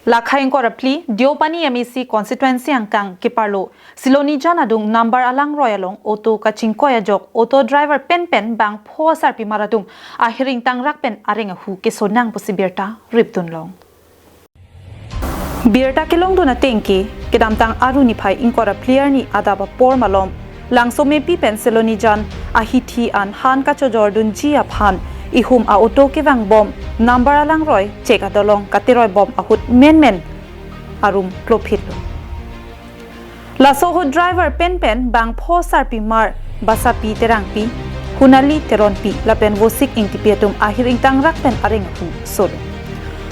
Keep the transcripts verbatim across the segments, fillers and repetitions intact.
Lakha ingkoi ra phli, Deopani M A C constituency angkang keparlo Silonijan adung Nambar Alangroi along auto kachingkoi ajok auto driver penpen bangpho asarpimar atum ahir ingtangrak pen areng ahu kesonang pusi birta ripdunlong. Birta kelongdun ateng ke, kedamtang Aru niphai ingkoi ra phli arni adap apor malom Langsomepi pen Silonijan ahithi an han kachojordunji aphan ihum a-auto kevangbom Nambar Alangroi chek adolong kateroibom ahut menmen arum klophitlo. Laso ahut driver penpen bangpho asarpimar Basapi Terangpi, Hunali Teronpi lapen Vosik Ingtipi atum ahir ingtangrak pen areng ahu solo.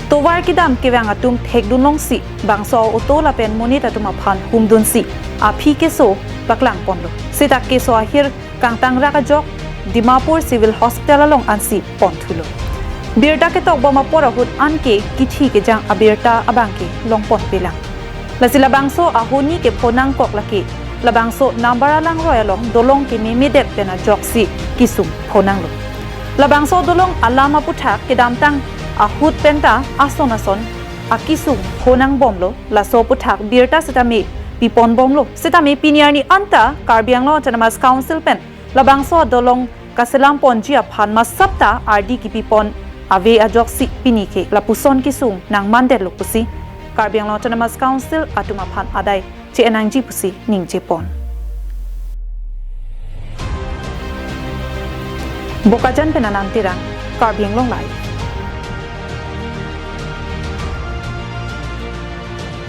Tovar kedam kevang atum thekdunlongsi bangso auto lapen monit atum aphan humdunsi aphi keso paklangponlo. Seta keso ahir kangtangrak ajok Dimapur Civil Hospital along ansi ponthulo. Birta ketokbom apor ahut anke kithi kejang abirta abangke longponpelang. Lasi labangso ahoni kephonangkok lake labangso Nambar Alangroi along dolong kememedet pen ajoksi kesung phonanglo. Labangso dolong alam aputhak kedamtang ahut penta ason ason akesung phonangbomlo, laso aputhak birta setame piponbomlo. Setame pini arni anta Karbi Anglong Autonomous Council pen labangso adolong kaselamponji aphan masapta ardi kepipon ave ajoksi pini ke lapuson kesung nangmandetlo pusi Karbi Anglong Autonomous Council atum aphan adai che-en nangji pusi ningjepon. Bokajan pen Anand Terang, Karbi Anglong Live.